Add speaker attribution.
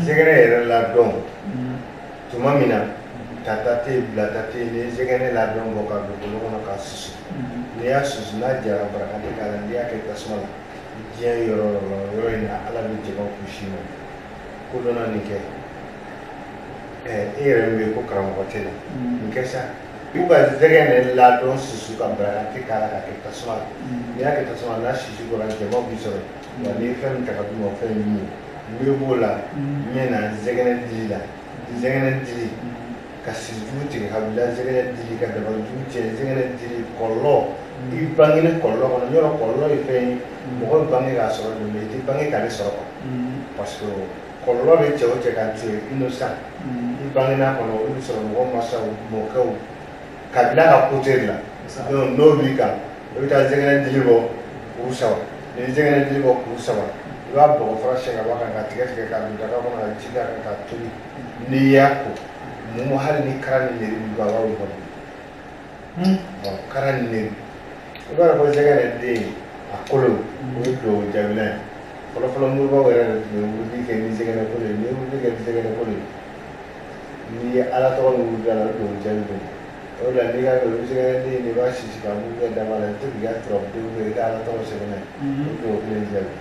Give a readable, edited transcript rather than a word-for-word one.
Speaker 1: Zɛgɛnɛ yɛrɛ ladɔn tuma min na, tata tɛ yen, bilata tɛ yen, n'i ye zɛgɛnɛ ladɔn bɔ ka don kolon kɔnɔ k'a susu, n'i y'a susu n'a jara, baraka tɛ k'a la, n'i y'a kɛ tasuma la, diɲɛ yɔrɔ o yɔrɔ, yɔrɔ in na, Ala bɛ jama k'u ma ko dɔnna nin kɛ. E yɛrɛ min bɛ yen ko karamɔgɔ tɛ na nin kɛ sa, i ka zɛgɛnɛ ladɔn susu ka baraka tɛ k'a la ka kɛ tasuma la. N'i y'a kɛ tasuma la, n'a sisi bɔra, jama b'i sɔrɔ wa. N'i ye fɛn min ta ka d'u ma, fɛn in ye n b'o la, n bɛ na zɛgɛnɛ dili la, zɛgɛnɛ dili ka siri jugu tigɛ ka bila, zɛgɛnɛ dili ka dabali jugu tigɛ, zɛgɛnɛ dili kɔlɔlɔ, i bangeni kɔlɔlɔ kɔnɔ. Yɔrɔ kɔlɔlɔ ye fɛn ye, mɔgɔ bɛ bange k'a sɔrɔ de, mais i tɛ bange k'ale sɔrɔ quoi, parce que kɔlɔlɔ bɛ cɛ o cɛ kan, tu es innocent. I bangena kɔnɔ, olu bɛ sɔrɔ mɔgɔ masaw, mɔkɛw, kabila ka côté de la. Donc n'o b'i kan, i bɛ taa zɛgɛnɛ dili bɔ kuru saba. N'i ye zɛgɛnɛ dili bɔ kuru saba, i b'a bɔgɔ fara siyɛn ka bɔ a kan, ka tigɛ tigɛ k'a don daga kɔnɔ, ka ji k'a kan ka tobi. N'i y'a ko mun, hali ni kara ni neri b'i bolo, a b'a wuli ka bɔ yen. Kara ni neri, i b'a dɔn ko zɛgɛnɛ den a kolo, o ye duwawu jaabilan ye. Fɔlɔfɔlɔ moribaw yɛrɛ de tun bɛ wuli kɛ ni zɛgɛnɛ kolo ye. N'i ye wuli kɛ ni zɛgɛnɛ kolo ye, n'i ye Ala tɔgɔ min wuli a la, o duwawu jaabi bɛ na. O de la n'i ka kɛ, i bɛ zɛgɛnɛ den in, i b'a sisi ka mugu kɛ daba la, i bɛ to k'i ka turabu kɛ, i ka Ala tɔgɔ sɛbɛn n'a ye, o duwawu kelen jaabi.